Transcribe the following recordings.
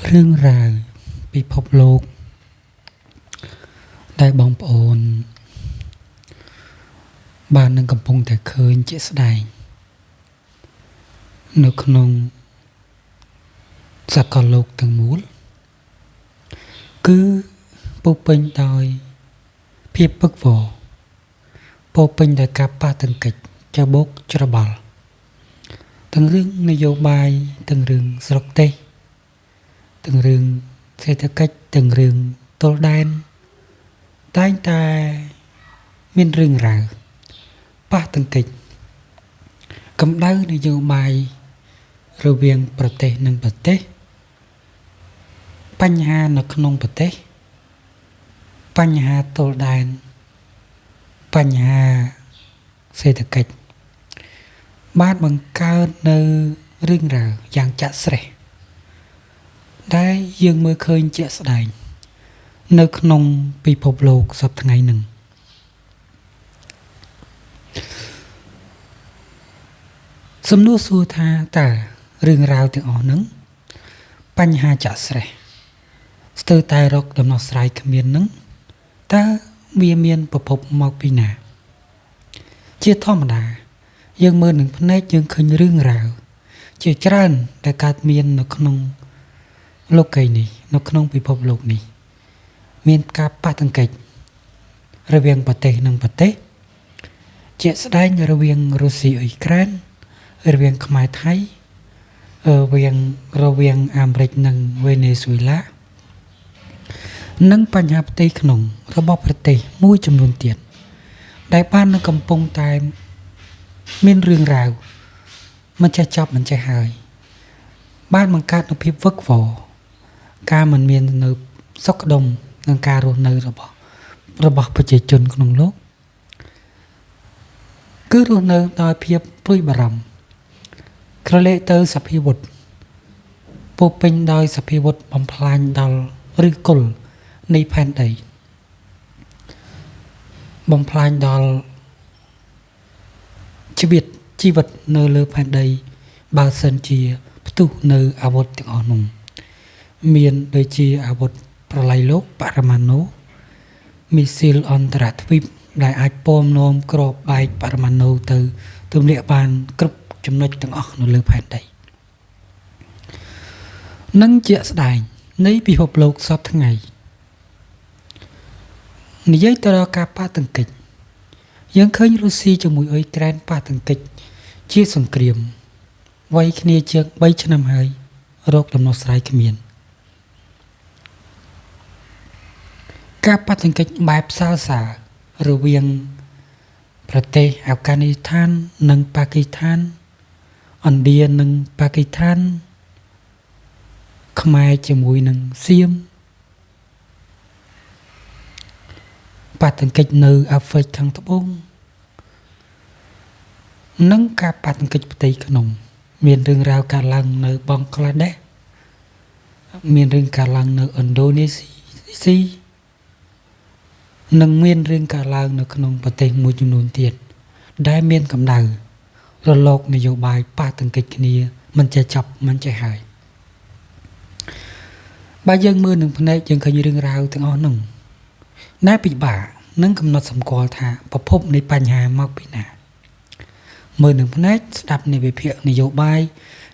រឿងរ៉ាវពិភពលោកដែលបងប្អូនបាននឹងកំពុងតែឃើញជាក់ស្ដែងនៅក្នុងសកលលោកទាំងមូលគឺពោពេញដោយភាពពឹកវរពោពេញដោយការប៉ះទង្គិចច្របូកច្របល់ទាំងរឿងនយោបាយទាំងរឿងស្រុកទេសទាំងរឿងសេដ្ឋកិច្ចទាំងរឿងទល់ដែនតែងតែមានរឿងរ៉ាវប៉ះទង្គិចកម្ដៅនយោបាយរវាងប្រទេសនិងប្រទេសបញ្ហានៅក្នុងប្រទេសបញ្ហាទល់ដែនបញ្ហាសេដ្ឋកិច្ចបានបង្កើតនៅរឿងរ៉ាវយ៉ាងចាក់ស្រេះដែលយើងមើលឃើញជាក់ស្ដែងនៅក្នុងពិភពលោកសប្តាហ៍ថ្ងៃនឹងសំណួរសួរថាតើរឿងរ៉ាវទាំងអស់ហ្នឹងបញ្ហាចាក់ស្រេះស្ទើរតែរកដំណោះស្រាយគ្មានហ្នឹងតើវាមានប្រភពមកពីណាជាធម្មតាយើងមើលនឹងភ្នែកយើងឃើញរឿងរ៉ាវជាច្រើនដែលកើតមាននៅក្នុងលោកីនេះនៅក្នុងពិភពលោកនេះមានការប៉ះទង្គិចរវាងប្រទេសនិងប្រទេសជាក់ស្ដែងរវាងរុស្ស៊ីអ៊ុយក្រែនរវាងខ្មែរថៃរវាងអាមេរិកនិងវេណេស៊ុយឡានិងបញ្ហាផ្ទៃក្នុងរបស់ប្រទេសមួយចំនួនទៀតដែលបាននឹងកំពុងតែមានរឿងរ៉ាវមិនចេះចប់មិនចេះហើយបានបង្កើតនូវភាពវឹកវរការមិនមាននៅសុខដុមនិងការរស់នៅរបស់ប្រជាជនក្នុងលោកគឺរស់នៅដោយភាពព្រួយបារម្ភក្រឡេកទៅសភាវុធពោពេញដោយសភាវុធបំផ្លាញដល់ឫសគល់នៃផែនដីបំផ្លាញដល់ជីវិតនៅលើផែនដីបើសិនជាផ្ទុះនៅអាវុធទាំងអស់នោះមានដូចជាអាវុធប្រល័យលោកបរមាណូមីស៊ីលអន្តរទ្វីបដែលអាចពំនាំគ្រាប់បែកបរមាណូទៅទម្លាក់បានគ្រប់ចំណុចទាំងអស់នៅលើផែនដីនិងជាក់ស្ដែងនៃពិភពលោកសព្វថ្ងៃនិយាយទៅដល់ការប៉ះទង្គិចយើងឃើញរុស្ស៊ីជាមួយអ៊ុយក្រែនប៉ះទង្គិចជាសង្គ្រាមវាយគ្នាជាង3ឆ្នាំហើយរកដំណោះស្រាយគ្មានការប៉ះទង្គិចបែបសាលរវាងប្រទេសអាហ្វហ្គានីស្ថាននិងប៉ាគីស្ថានឥណ្ឌានិងប៉ាគីស្ថានខ្មែរជាមួយនឹងសៀមប៉ះទង្គិចនៅអាហ្វ្រិកខាងត្បូងនិងការប៉ះទង្គិចផ្ទៃក្នុងមានរឿងរ៉ាវកើតឡើងនៅបង់ក្លាដេសមានរឿងកើតឡើងនៅឥណ្ឌូនេស៊ីនិងមានរឿងកើតឡើងនៅក្នុងប្រទេសមួយចំនួនទៀតដែលមានកម្ដៅរលកនយោបាយប៉ះទង្គិចគ្នាមិនចេះចប់មិនចេះហើយបើយើងមើលនឹងភ្នែកយើងឃើញរឿងរ៉ាវទាំងអស់នោះណែពិបាកនឹងកំណត់សម្គាល់ថាប្រភពនៃបញ្ហាមកពីណាមើលនឹងភ្នែកស្ដាប់នៃវិភាគនយោបាយ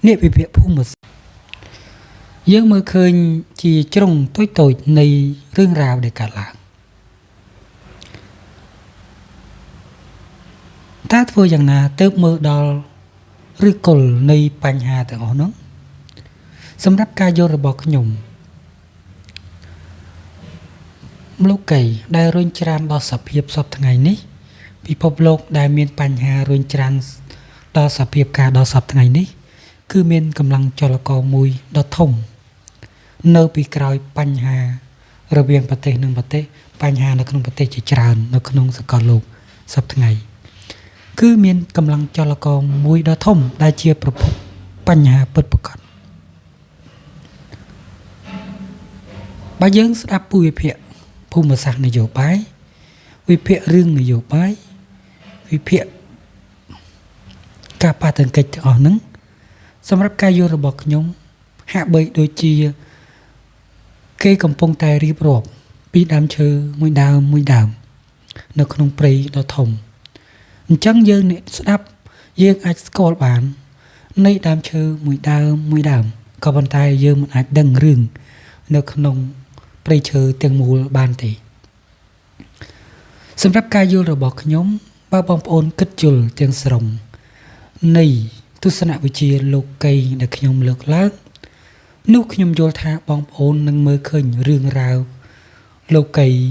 អ្នកវិភាគភូមិសាស្ត្រយើងមើលឃើញជាជ្រុងតូចៗនៃរឿងរ៉ាវដែលកើតឡើងតើធ្វើយ៉ាងណាទើបមើលដល់ឫសគល់នៃបញ្ហាទាំងអស់នោះសម្រាប់ការយល់របស់ខ្ញុំលោកីដែលរុញច្រានដល់សភាពសព្វថ្ងៃនេះពិភពលោកដែលមានបញ្ហារុញច្រានដល់សភាពការដល់សព្វថ្ងៃនេះគឺមានកម្លាំងចលករមួយដ៏ធំនៅពីក្រោយបញ្ហារវាងប្រទេសនិងប្រទេសបញ្ហានៅក្នុងប្រទេសជាច្រើននៅក្នុងសកលលោកសព្វថ្ងៃគឺមានកម្លាំងចលករមួយដ៏ធំដែលជាប្រភពបញ្ហាពិតប្រាកដបើយើងស្ដាប់ពូវិភាគភូមិសាស្ត្រនយោបាយវិភាគរឿងនយោបាយវិភាគការប៉ះទង្គិចទាំងអស់ហ្នឹងសម្រាប់ការយល់របស់ខ្ញុំហាក់បីដូចជា គេកំពុងតែរៀបរាប់ពីដើមឈើមួយដើមមួយដើមនៅក្នុងព្រៃដ៏ធំអញ្ចឹងយើងអ្នកស្ដាប់យើងអាចស្គាល់បាននៃដើមឈើមួយដើមមួយដើមក៏ប៉ុន្តែយើងមិនអាចដឹងរឿងនៅក្នុងព្រៃឈើទាំងមូលបានទេសម្រាប់ការយល់របស់ខ្ញុំបើបងប្អូនគិតយល់ទាំងស្រុងនៃទស្សនវិជ្ជាលោកីយ៍ដែលខ្ញុំលើកឡើងនោះខ្ញុំយល់ថាបងប្អូននឹងមើលឃើញរឿងរ៉ាវលោកីយ៍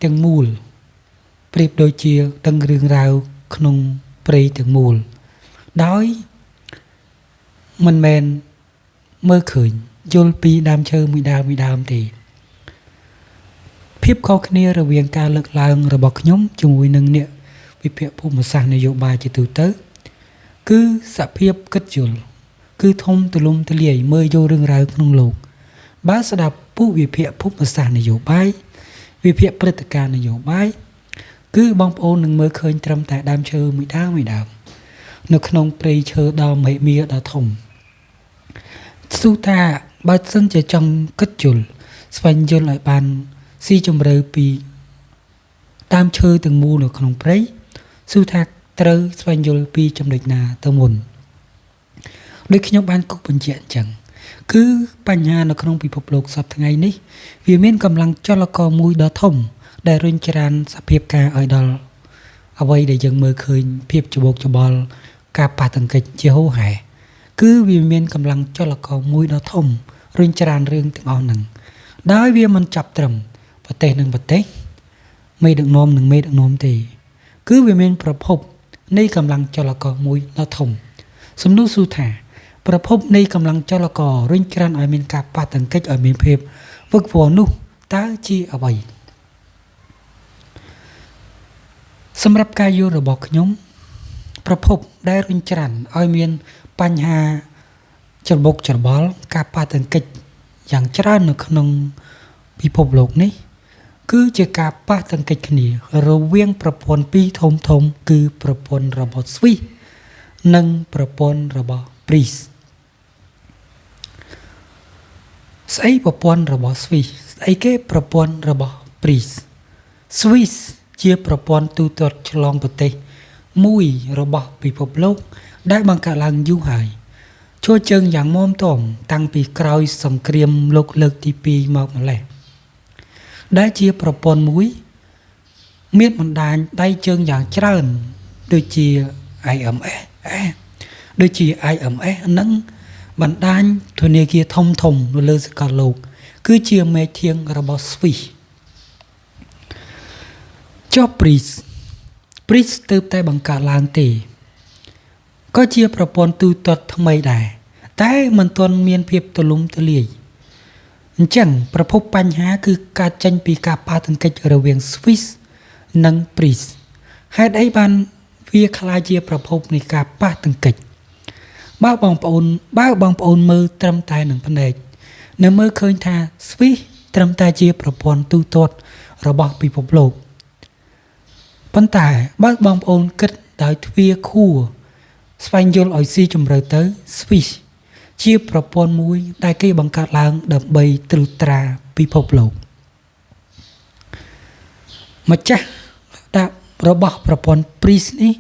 ទាំងមូលប្រៀបដូចជាដឹងរឿងរ៉ាវក្នុងព្រៃទាំងមូលដោយមិនមែនមើលឃើញយល់ពីដើមឈើមួយដើមមួយដើមទេភាពខុសគ្នារវាងការលើកឡើងរបស់ខ្ញុំជាមួយនឹងអ្នកវិភាគភូមិសាស្ត្រនយោបាយជាទូទៅគឺសភាពគិតយល់គឺធំទូលំទូលាយមើលយល់រឿងរ៉ាវក្នុងលោកបើស្ដាប់ពួកវិភាគភូមិសាស្ត្រនយោបាយវិភាគព្រឹត្តិការណ៍នយោបាយគឺបងប្អូននឹងមើលឃើញត្រឹមតែដើមឈើមួយដើមមួយដើមនៅក្នុងព្រៃឈើដ៏មហិមាដ៏ធំស៊ូថាបើសិនជាចង់គិតយល់ស្វែងយល់ឲ្យបានស៊ីជម្រៅពីដើមឈើទាំងមូលនៅក្នុងព្រៃស៊ូថាត្រូវស្វែងយល់ពីចំណុចណាទៅមុនដូចខ្ញុំបានគូសបញ្ជាក់អញ្ចឹងគឺបញ្ហានៅក្នុងពិភពលោកសប្តាហ៍ថ្ងៃនេះវាមានកម្លាំងចលករមួយដ៏ធំដែលរុញច្រានសភាពការឲ្យដល់អ្វីដែលយើងមើលឃើញភាពច្បូកច្បល់ការប៉ះទង្គិចជាហូរហែគឺវាមានកម្លាំងចលករមួយដ៏ធំរុញច្រានរឿងទាំងអស់ហ្នឹងដោយវាមិនចាប់ត្រឹមប្រទេសនិងប្រទេសមេដឹកនាំនិងមេដឹកនាំទេគឺវាមានប្រភពនៃកម្លាំងចលករមួយដ៏ធំសំណួរសួរថាប្រភពនៃកម្លាំងចលកររុញច្រានឲ្យមានការប៉ះទង្គិចឲ្យមានភាពវឹកវរនោះតើជាអ្វីសម្រាប់ការយល់របស់ខ្ញុំប្រភពដែលរុញច្រានឲ្យមានបញ្ហាច្របូកច្របល់ការប៉ះទង្គិចយ៉ាងច្រើននៅក្នុងពិភពលោកនេះគឺជាការប៉ះទង្គិចគ្នារវាងប្រព័ន្ធពីរធំធំគឺប្រព័ន្ធរបស់ Swiss និងប្រព័ន្ធរបស់ BRICS ស្អីប្រព័ន្ធរបស់ Swiss ស្អីគេប្រព័ន្ធរបស់ BRICS Swiss ជាប្រព័ន្ធទូទាត់ឆ្លងប្រទេសមួយរបស់ពិភពលោកដែលបង្កើតឡើងយូរហើយឈរជើងយ៉ាងមាំទាំតាំងពីក្រោយសង្គ្រាមលោកលើកទី2មកម្លេះដែលជាប្រព័ន្ធមួយមានបណ្ដាញដៃជើងយ៉ាងច្រើនដូចជា IMF ដូចជា IMF និងបណ្ដាញធនាគារធំធំនៅលើសកលលោកគឺជាមេធាងរបស់ Swiss ចុះ BRICS BRICS ទើបតែបង្កើតឡើងទេក៏ជាប្រព័ន្ធទូទាត់ថ្មីដែរតែមិនទាន់មានភាពទូលំទូលាយអញ្ចឹងប្រភពបញ្ហាគឺការចេញពីការប៉ះទង្គិចរវាង Swiss និង BRICS ហេតុអីបានវាក្លាយជាប្រភពនៃការប៉ះទង្គិចបើបងប្អូនមើលត្រឹមតែនឹងភ្នែកនៅមើលឃើញថា Swiss ត្រឹមតែជាប្រព័ន្ធទូទាត់របស់ពិភពលោកប៉ុន្តែបើបងប្អូនគិតដោយទ្វាខួរស្វែងយល់ឲ្យស៊ីជម្រៅទៅ Swiss ជាប្រព័ន្ធមួយដែលគេបង្កើតឡើងដើម្បីត្រួតត្រាពិភពលោកម្ចាស់របស់ប្រព័ន្ធ BRICS នេះ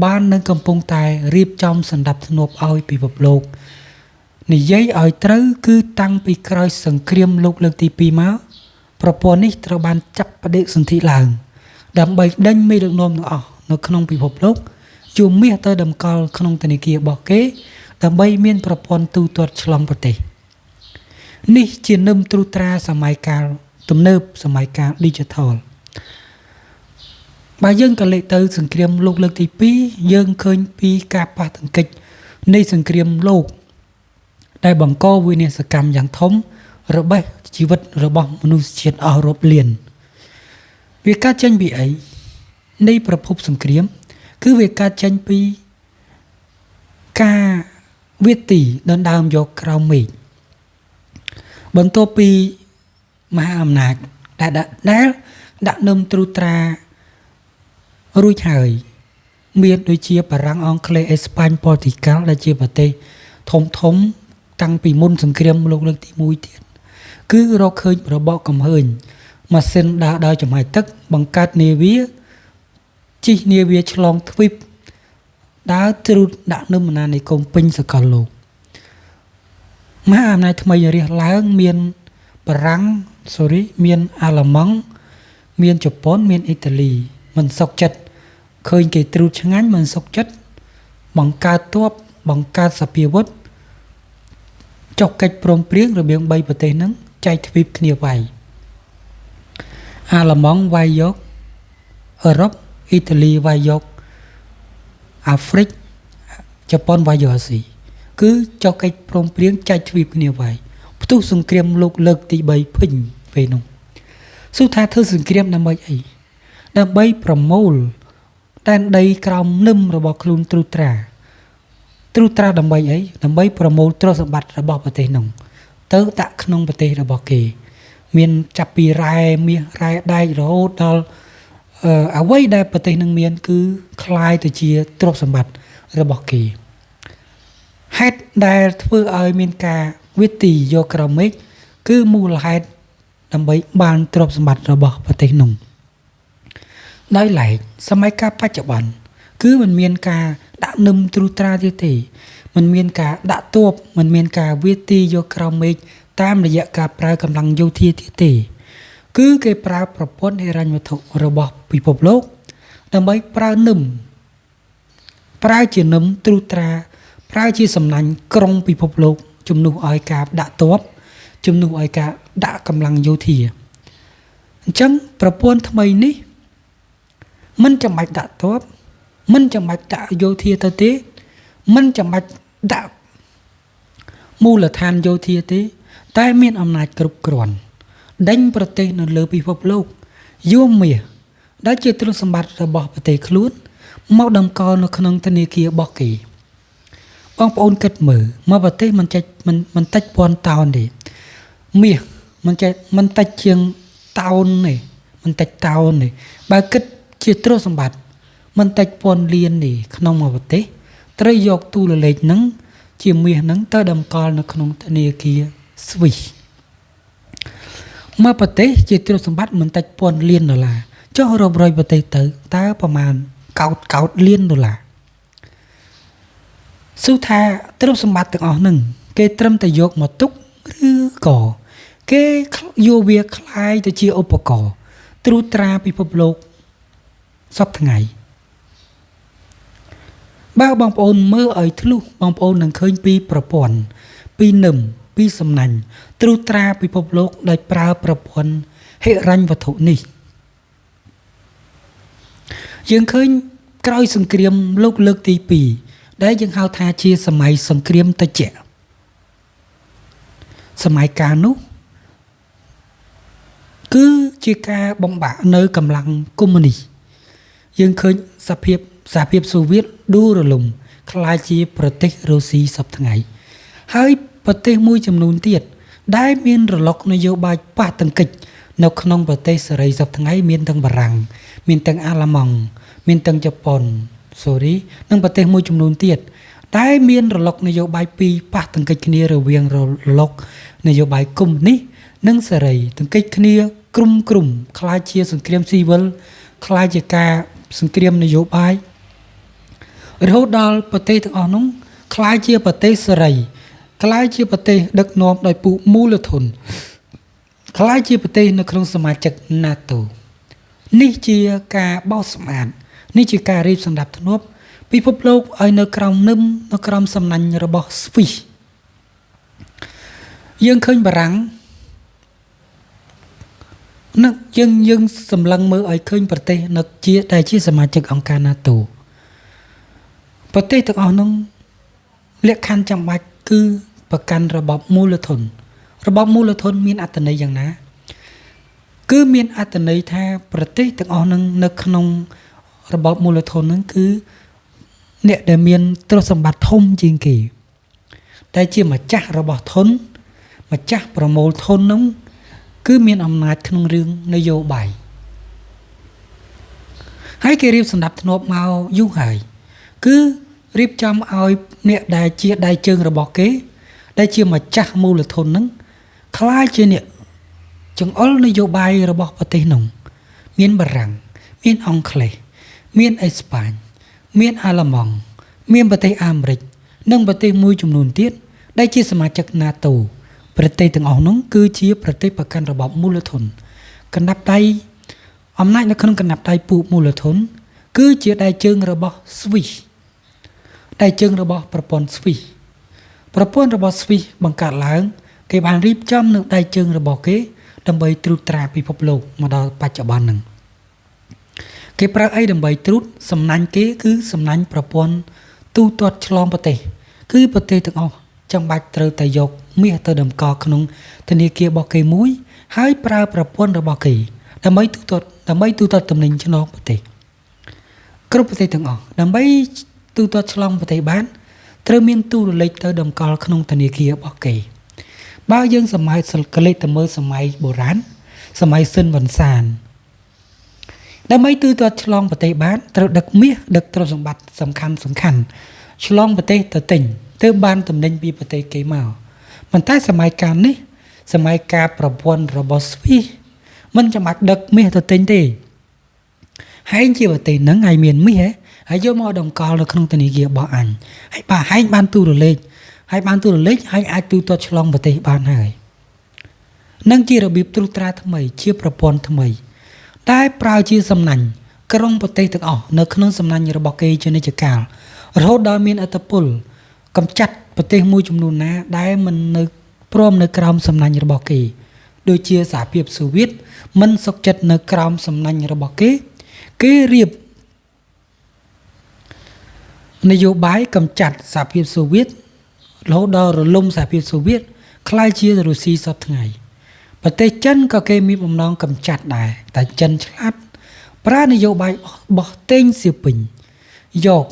បាននឹងកំពុងតែរៀបចំសណ្ដាប់ធ្នាប់ឲ្យពិភពលោកនិយាយឲ្យត្រូវគឺតាំងពីក្រោយសង្គ្រាមលោកលើកទី2មកប្រព័ន្ធនេះត្រូវបានចាប់បដិសន្ធិឡើងដើម្បីដេញមេដឹកនាំទាំងអស់នៅក្នុងពិភពលោកយកមាសទៅតម្កល់ក្នុងធនាគាររបស់គេដើម្បីមានប្រព័ន្ធទូទាត់ឆ្លងប្រទេសនេះជានឹមត្រួតត្រាសម័យកាលទំនើបសម័យកាល Digital បើយើងក៏លេខទៅសង្គ្រាមលោកលើកទី2យើងឃើញពីការប៉ះទង្គិចនៃសង្គ្រាមលោកដែលបង្កវិនាសកម្មយ៉ាងធំរបេះជីវិតរបស់មនុស្សជាតិអស់រាប់លានវាកើតចេញពីអីនៃប្រភពសង្គ្រាមគឺវាកើតចេញពីការវាទីដណ្ដើមយកក្រោមមេឃបន្ទាប់ពីមហាអំណាចដែលដាក់នឹមត្រួតត្រារួចហើយមានដូចជាបារាំងអង់គ្លេសអេស្ប៉ាញប៉ូទុយហ្គាល់ដែលជាប្រទេសធំធំតាំងពីមុនសង្គ្រាមលោកលើកទី1ទៀត គឺរកឃើញរបកកំហើញម៉ាស៊ីនដើរដោយចំហាយទឹកបង្កើតនាវាជិះនាវាឆ្លងទ្វីបដើរត្រួតដាក់នឹមអាណានិគមពេញសកលលោកមហាអំណាចថ្មីរះឡើងមានបារាំង sorry មានអាល្លឺម៉ង់មានជប៉ុនមានអ៊ីតាលីមិនសុខចិត្តឃើញគេត្រួតឆ្ងាញ់មិនសុខចិត្តបង្កើតទ័ពបង្កើតសភាវុធចុះកិច្ចព្រមព្រៀងរវាង3ប្រទេសហ្នឹងចែកទ្វីបគ្នាវាយអាល្លឺម៉ង់វាយយកអឺរ៉ុបអ៊ីតាលីវាយយកអាហ្វ្រិកជប៉ុនវាយយកអាស៊ីគឺចុះកិច្ចព្រមព្រៀងចែកទ្វីបគ្នាវាយផ្ទុះសង្គ្រាមលោកលើកទី3ពេញពេលនោះសួរថាធ្វើសង្គ្រាមដើម្បីអីដើម្បីប្រមូលដែនដីក្រោមនឹមរបស់ខ្លួនត្រួតត្រាត្រួតត្រាដើម្បីអីដើម្បីប្រមូលទ្រព្យសម្បត្តិរបស់ប្រទេសនោះទៅដាក់ក្នុងប្រទេសរបស់គេមានចាប់ពីរ៉ែមាសរ៉ែដែករហូតដល់អ្វីដែលប្រទេសនឹងមានគឺคล้ายទៅជាទ្រព្យសម្បត្តិរបស់គេហេតុដែលធ្វើឲ្យមានការវិទីយកក្រោមមេឃគឺមូលហេតុដើម្បីបានទ្រព្យសម្បត្តិរបស់ប្រទេសនោះដោយឡែកសម័យកាលបច្ចុប្បន្នគឺមិនមានការដាក់នឹមត្រួតត្រាទៀតទេមិនមានការដាក់ទ័ពមិនមានការវាទីយកក្រោមមេឃតាមរយៈការប្រើកម្លាំងយោធាទៀតទេគឺគេប្រើប្រព័ន្ធហិរញ្ញវត្ថុរបស់ពិភពលោកដើម្បីប្រើនឹមប្រើជានឹមត្រួតត្រាប្រើជាសំណាញ់ក្រុងពិភពលោកជំនួសឲ្យការដាក់ទ័ពជំនួសឲ្យការដាក់កម្លាំងយោធាអញ្ចឹងប្រព័ន្ធថ្មីនេះមិនចាំបាច់ដាក់ទ័ពមិនចាំបាច់ដាក់យោធាទៅទេមិនចាំបាច់ដាក់មូលដ្ឋានយោធាទេតែមានអំណាចគ្រប់គ្រាន់ដេញប្រទេសនៅលើពិភពលោកយកមាសដែលជាទ្រព្យសម្បត្តិរបស់ប្រទេសខ្លួនមកតម្កល់នៅក្នុងធនាគាររបស់គេបងប្អូនគិតមើលមកប្រទេសមិនចេះមិនតិចពាន់តោនទេមាសមិនចេះមិនតិចជាងតោនទេមិនតិចតោនទេបើគិតជាទ្រព្យសម្បត្តិមិនតិចពាន់លានទេក្នុងមួយប្រទេសត្រូវយកទូរលេខហ្នឹងជាមាសហ្នឹងទៅតម្កល់នៅក្នុងធនាគារស្វីសមួយប្រទេសជាទ្រព្យសម្បត្តិមិនតិចពាន់លានដុល្លារចុះរាប់រយប្រទេសទៅតើប្រមាណកោតលានដុល្លារសួរថាទ្រព្យសម្បត្តិទាំងអស់ហ្នឹងគេត្រឹមតែយកមកទុកឬក៏គេយកវាคล้ายទៅជាឧបករណ៍ត្រួតត្រាពិភពលោកសព្វថ្ងៃបើបងប្អូនមើលឲ្យធ្លុះបងប្អូននឹងឃើញពីប្រព័ន្ធពីនឹមពីសំណាញ់ត្រួតត្រាពិភពលោកដោយប្រើប្រព័ន្ធហិរញ្ញវត្ថុនេះយើងឃើញក្រោយសង្គ្រាមលោកលើកទី2ដែលយើងហៅថាជាសម័យសង្គ្រាមត្រជាក់សម័យកាលនោះគឺជាការបំបាក់នៅកម្លាំងកុម្មុយនីសយើងឃើញសហភាពសូវៀតដួលរលំក្លាយជាប្រទេសរុស្ស៊ីសព្វថ្ងៃហើយប្រទេសមួយចំនួនទៀតដែលមានរលកនយោបាយប៉ះទង្គិចនៅក្នុងប្រទេសសេរីសព្វថ្ងៃមានទាំងបារាំងមានទាំងអាល្លឺម៉ង់មានទាំងជប៉ុន sorry និងប្រទេសមួយចំនួនទៀតតែមានរលកនយោបាយពីរប៉ះទង្គិចគ្នារវាងរលកនយោបាយកុម្មុយនីសនិងសេរីទង្គិចគ្នាក្រុមក្លាយជាសង្គ្រាមស៊ីវិលក្លាយជាការសង្គ្រាមនយោបាយរហូតដល់ប្រទេសទាំងអស់នោះក្លាយជាប្រទេសសេរីក្លាយជាប្រទេសដឹកនាំដោយពួកមូលធនក្លាយជាប្រទេសនៅក្នុងសមាជិក NATO នេះជាការបោសសម្អាតនេះជាការរៀបសម្រាប់ធ្នាប់ពិភពលោកឲ្យនៅក្រោមនឹមនៅក្រោមសំណាញ់របស់ស្វីសយើងឃើញបារាំងនឹងយើងសម្លឹងមើលឲ្យឃើញប្រទេសនៅជាដែលជាសមាជិកអង្គការ NATO ប្រទេសទាំងអស់នោះលក្ខខណ្ឌចាំបាច់គឺប្រកាន់របបមូលធនរបបមូលធនមានអត្ថន័យយ៉ាងណាគឺមានអត្ថន័យថាប្រទេសទាំងអស់នឹងនៅក្នុងរបបមូលធននឹងគឺអ្នកដែលមានទ្រព្យសម្បត្តិធំជាងគេតែជាម្ចាស់របស់ធនម្ចាស់ប្រមូលធននោះគឺមានអំណាចក្នុងរឿងនយោបាយហើយគេរៀបសម្ដាប់ធ្នាប់មកយូរហើយគឺរៀបចំឲ្យអ្នកដែលជាដៃជើងរបស់គេដែលជាម្ចាស់មូលធននឹង ក្លាយជាអ្នកចង្អុលនយោបាយរបស់ប្រទេសនោះមានបារាំងមានអង់គ្លេសមានអេស្ប៉ាញមានអាល្លឺម៉ង់មានប្រទេសអាមេរិកនិងប្រទេសមួយចំនួនទៀតដែលជាសមាជិក NATO ប្រទេសទាំងអស់នោះគឺជាប្រទេសប្រកាន់របបមូលធនកណ្ដាប់ដៃអំណាចនៅក្នុងកណ្ដាប់ដៃពូមូលធនគឺជាដៃជើងរបស់ស្វីសដៃជើងរបស់ប្រព័ន្ធស្វីសប្រព័ន្ធរបស់ស្វីសបង្កើតឡើងគេបានរៀបចំនៅដៃជើងរបស់គេដើម្បីត្រួតត្រាពិភពលោកមកដល់បច្ចុប្បន្នហ្នឹងគេប្រើអីដើម្បីត្រួតសំណាញ់គេគឺសំណាញ់ប្រព័ន្ធទូទាត់ឆ្លងប្រទេសគឺប្រទេសទាំងអស់ចាំបាច់ត្រូវតែយកមាសទៅតម្កល់ក្នុងធនាគាររបស់គេមួយហើយប្រើប្រព័ន្ធរបស់គេដើម្បីទូទាត់ទំនិញឆ្លងប្រទេសគ្រប់ប្រទេសទាំងអស់ដើម្បីទូទាត់ឆ្លងប្រទេសបានត្រូវមានទូរលេខទៅតម្កល់ក្នុងធនាគាររបស់គេបើយើងសម័យកលេសទៅមើលសម័យបុរាណសម័យស៊ិនវ៉ាន់សានដើម្បីទូទាត់ឆ្លងប្រទេសបានត្រូវដឹកមាសដឹកទ្រព្យសម្បត្តិសំខាន់សំខាន់ឆ្លងប្រទេសទៅទិញទើបបានទំនិញពីប្រទេសគេមកប៉ុន្តែសម័យកាលនេះសម័យកាលប្រព័ន្ធរបស់ស្វីសមិនចាំបាច់ដឹកមាសទៅទិញទេហែងជាប្រទេសហ្នឹងហើយមានមាសហើយយកមកតម្កល់នៅក្នុងធនាគាររបស់អញហើយបើហែងបានទូរលេខហើយបានទូរលេខហើយអាចទូទាត់ឆ្លងប្រទេសបានហើយនឹងជារបៀបត្រួតត្រាថ្មីជាប្រព័ន្ធថ្មីតែប្រើជាសំណាញ់ក្រុងប្រទេសទាំងអស់នៅក្នុងសំណាញ់របស់គេជានិច្ចកាលរហូតដល់មានឥទ្ធិពលកម្ចាត់ប្រទេសមួយចំនួនណាដែលមិននៅព្រមនៅក្រោមសំណាញ់របស់គេដូចជាសហភាពសូវៀតមិនសុខចិត្តនៅក្រោមសំណាញ់របស់គេគេរៀបនយោបាយកម្ចាត់សហភាពសូវៀតរហូតដល់រលំសហភាពសូវៀតក្លាយជារុស្ស៊ីសពថ្ងៃប្រទេសចិនក៏គេមានបំណងកម្ចាត់ដែរតែចិនឆ្លាតប្រើនយោបាយបោះតេងសៀពេញយក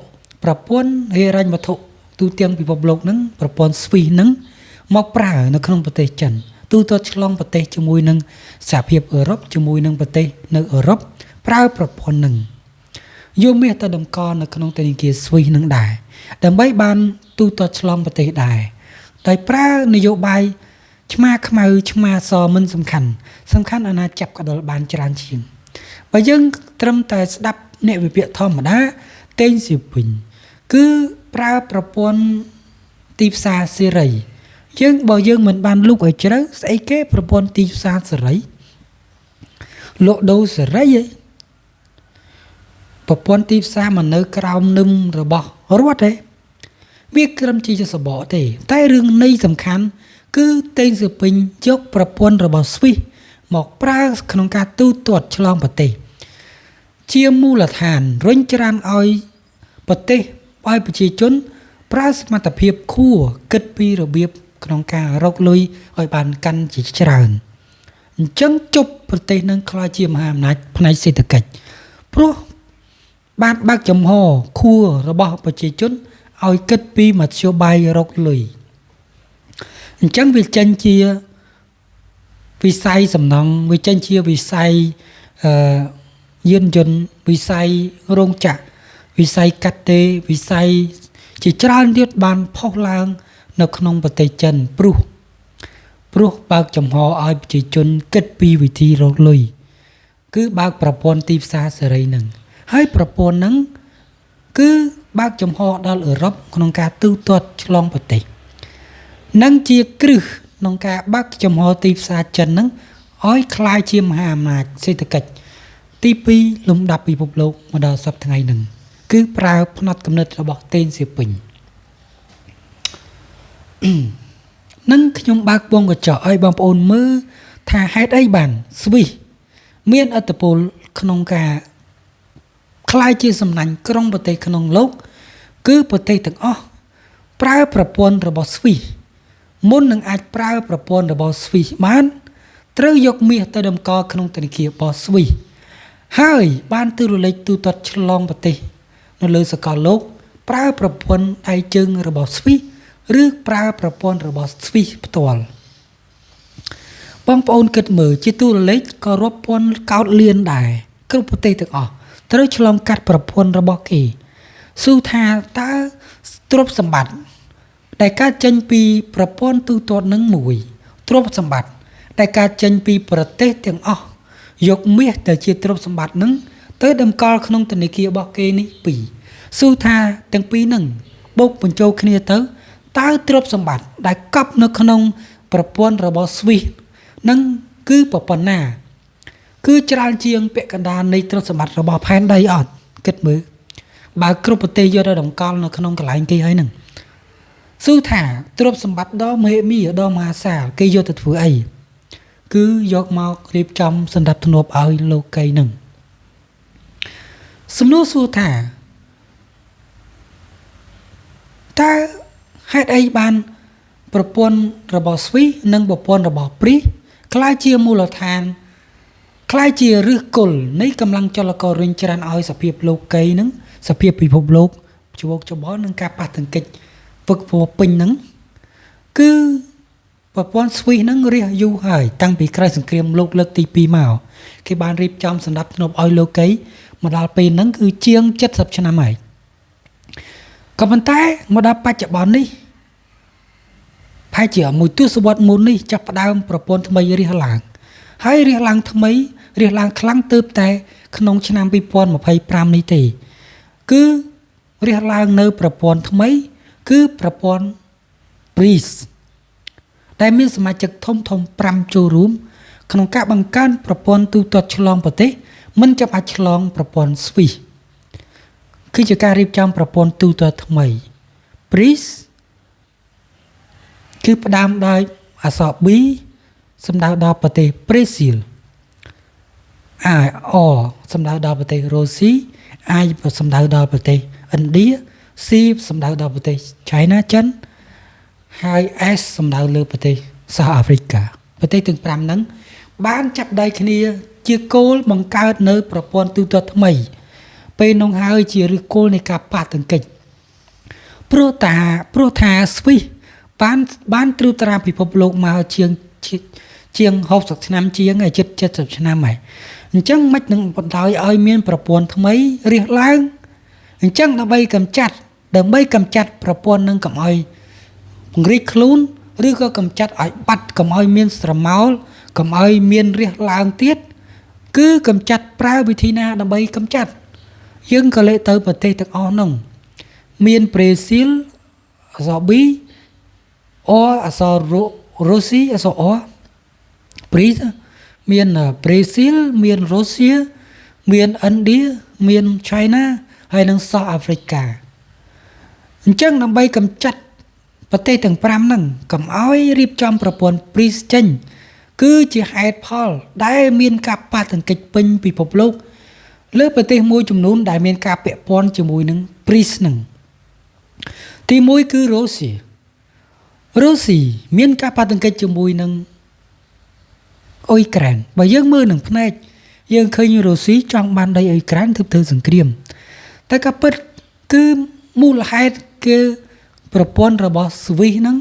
ប្រព័ន្ធហិរញ្ញវត្ថុទូទាំងពិភពលោកហ្នឹងប្រព័ន្ធស្វីសហ្នឹងមកប្រើនៅក្នុងប្រទេសចិនទូទាត់ឆ្លងប្រទេសជាមួយនឹងសហភាពអឺរ៉ុបជាមួយនឹងប្រទេសនៅអឺរ៉ុបប្រើប្រព័ន្ធហ្នឹងយកមាសទៅតម្កល់នៅក្នុងធនាគារស្វីសហ្នឹងដែរដើម្បីបានទូទាត់ឆ្លងប្រទេសដែរដោយប្រើនយោបាយឆ្មាខ្មៅឆ្មាសមិនសំខាន់សំខាន់អាណាចាប់កដុលបានច្រើនជាងបើយើងត្រឹមតែស្ដាប់អ្នកវិភាគធម្មតាតេងសៀពេញគឺប្រើប្រព័ន្ធទីផ្សារសេរីយើងបើយើងមិនបានលូកឲ្យជ្រៅស្អីគេប្រព័ន្ធទីផ្សារសេរីលក់ដូរសេរីឯងប្រព័ន្ធទីផ្សារមកនៅក្រោមនឹមរបស់រដ្ឋទេវាត្រឹមជាសបកទេតែរឿងនៃសំខាន់គឺតេងសៀពេញយកប្រព័ន្ធរបស់ស្វីសមកប្រើក្នុងការទូទាត់ឆ្លងប្រទេសជាមូលដ្ឋានរុញច្រានឲ្យប្រទេសឲ្យប្រជាជនប្រើសមត្ថភាពខួរគិតពីរបៀបក្នុងការរកលុយឲ្យបានកាន់ជាច្រើនអញ្ចឹងជប់ប្រទេសនឹងក្លាយជាមហាអំណាចផ្នែកសេដ្ឋកិច្ចព្រោះបានបើកចំហខួររបស់ប្រជាជនឲ្យគិតពីមធ្យោបាយរកលុយអញ្ចឹងវាចេញជាវិស័យសំណង់វាចេញជាវិស័យយានយន្តវិស័យរោងចក្រវិស័យកាត់ដេរវិស័យជាច្រើនទៀតបានផុសឡើងនៅក្នុងប្រទេសចិនព្រោះបើកចំហឲ្យប្រជាជនគិតពីវិធីរកលុយគឺបើកប្រព័ន្ធទីផ្សារសេរីនឹងហើយប្រព័ន្ធនឹងគឺបើកចំហដល់អឺរ៉ុបក្នុងការទូទាត់ឆ្លងប្រទេសនិងជាគ្រឹះក្នុងការបើកចំហទីផ្សារចិននឹងឲ្យក្លាយជាមហាអំណាចសេដ្ឋកិច្ចទី2លំដាប់ពិភពលោកមកដល់សប្តាហ៍ថ្ងៃនឹងគឺប្រើផ្នត់គំនិតរបស់តេងសៀពេញនឹងខ្ញុំបើកវងកញ្ចក់ឲ្យបងប្អូនមើលថាហេតុអីបានស្វីសមានឥទ្ធិពលក្នុងការក្លាយជាសំណាញ់ក្រុងប្រទេសក្នុងលោកគឺប្រទេសទាំងអស់ប្រើប្រព័ន្ធរបស់ស្វីសមុននឹងអាចប្រើប្រព័ន្ធរបស់ស្វីសបានត្រូវយកមាសទៅតម្កល់ក្នុងធនាគាររបស់ស្វីសហើយបានទូរលេខទូទាត់ឆ្លងប្រទេសនៅលើសកលលោកប្រើប្រព័ន្ធដៃជើងរបស់ស្វីសឬប្រើប្រព័ន្ធរបស់ស្វីសផ្ទាល់បងប្អូនគិតមើលជាទូរលេខក៏រាប់ពាន់កោតលានដែរគ្រប់ប្រទេសទាំងអស់ត្រូវឆ្លងកាត់ប្រព័ន្ធរបស់គេស៊ូថាតើទ្រព្យសម្បត្តិដែលកើតចេញពីប្រព័ន្ធទូទាត់នឹងមួយទ្រព្យសម្បត្តិ ដែលកើតចេញពីប្រទេសទាំងអស់យកមាសដែលជាទ្រព្យសម្បត្តិនឹងទៅតម្កល់ក្នុងធនាគាររបស់គេនេះពីរស៊ូថាទាំងពីរនឹងបូកបញ្ចូលគ្នាទៅតើទ្រព្យសម្បត្តិដែលកប់នៅក្នុងប្រព័ន្ធរបស់ Swiss នឹងគឺប៉ុណ្ណាគឺច្រើនជាងពាក់កណ្ដាលនៃទ្រព្យសម្បត្តិរបស់ផែនដីអត់គិតមើលបើគ្រប់ប្រទេសយកទៅតម្កល់នៅក្នុងកន្លែងគេហើយនឹងស៊ូថាទ្រព្យសម្បត្តិដ៏មហិមាដ៏មហាសាលគេយកទៅធ្វើអីគឺយកមករៀបចំសម្រាប់ធ្នាប់ឲ្យលោកីនឹងសំណួរសួរថាតើហេតុអីបានប្រព័ន្ធរបស់ស្វីសនិងប្រព័ន្ធរបស់ព្រីសក្លាយជាមូលដ្ឋានក្លាយជាឫសគល់នៃកម្លាំងចលកររុញច្រានឲ្យសភាពលោកីនឹងសភាពពិភពលោកច្បោកច្បល់នឹងការប៉ះទង្គិចវឹកវរពេញនឹងគឺប្រព័ន្ធស្វីសនឹងរះយូរហើយតាំងពីក្រោយសង្គ្រាមលោកលើកទី2មកគេបានរៀបចំសម្រាប់ធ្នាប់ឲ្យលោកីមកដល់ពេលហ្នឹងគឺជាង70ឆ្នាំហើយក៏ប៉ុន្តែមកដល់បច្ចុប្បន្ននេះប្រហែលជាមួយទសវត្សរ៍មុននេះចាប់ផ្ដើមប្រព័ន្ធថ្មីរះឡើងហើយរះឡើងថ្មីរះឡើងខ្លាំងទើបតែក្នុងឆ្នាំ2025នេះទេគឺរះឡើងនៅប្រព័ន្ធថ្មីគឺប្រព័ន្ធ BRICS ដែលមានសមាជិកធំធំ5ចូលរួមក្នុងការបង្កើនប្រព័ន្ធទូទាត់ឆ្លងប្រទេសមិនចាំបាច់ឆ្លងប្រព័ន្ធ SWIFT គឺជាការរៀបចំប្រព័ន្ធទូទាត់ថ្មី BRICS គឺផ្ដើមដោយអក្សរ B សំដៅដល់ប្រទេសប្រេស៊ីល I R សំដៅដល់ប្រទេសរុស្ស៊ី I សំដៅដល់ប្រទេសឥណ្ឌា C សំដៅដល់ប្រទេស China ចិនហើយ S សំដៅលើប្រទេស South Africa ប្រទេសទាំង5ហ្នឹងបានចាប់ដៃគ្នាជាគោលបង្កើតនៅប្រព័ន្ធទូទាត់ថ្មីពេលនោះហើយជាឫសគល់នៃការប៉ះទង្គិចព្រោះថាស្វីសបានត្រួតត្រាពិភពលោកមកជាង60ឆ្នាំជាងហើយជិត70ឆ្នាំហើយអញ្ចឹងមិននឹងបណ្ដោយឲ្យមានប្រព័ន្ធថ្មីរះឡើងអញ្ចឹងដើម្បីកម្ចាត់ប្រព័ន្ធនឹងកុំឲ្យពង្រីកខ្លួនឬក៏កម្ចាត់ឲ្យបាត់កុំឲ្យមានស្រមោលកុំឲ្យមានរះឡើងទៀតគឺកម្ចាត់ប្រើវិធីណាដើម្បីកម្ចាត់យើងក៏លេខទៅប្រទេសទាំងអស់នោះមានប្រេស៊ីលអក្សរ B អអក្សររុស្ស៊ីអក្សរ O ព្រីសមានប្រេស៊ីលមានរុស្ស៊ីមានឥណ្ឌាមាន China ហើយនិង South Africa អញ្ចឹងដើម្បីកម្ចាត់ប្រទេសទាំង5ហ្នឹងកុំឲ្យរៀបចំប្រព័ន្ធ BRICS ចេញគឺជាហេតុផលដែលមានការប៉ះទង្គិចពេញពិភពលោកលើប្រទេសមួយចំនួនដែលមានការពាក់ព័ន្ធជាមួយនឹង BRICS ហ្នឹងទី1គឺរុស្ស៊ីរុស្ស៊ីមានការប៉ះទង្គិចជាមួយនឹងអ៊ុយក្រែនបើយើងមើលនឹងភ្នែកយើងឃើញរុស្ស៊ីចង់បានដីអ៊ុយក្រែនធ្វើសង្គ្រាមតែក៏ពិតគឺមូលហេតុគឺប្រព័ន្ធរបស់ស្វីសហ្នឹង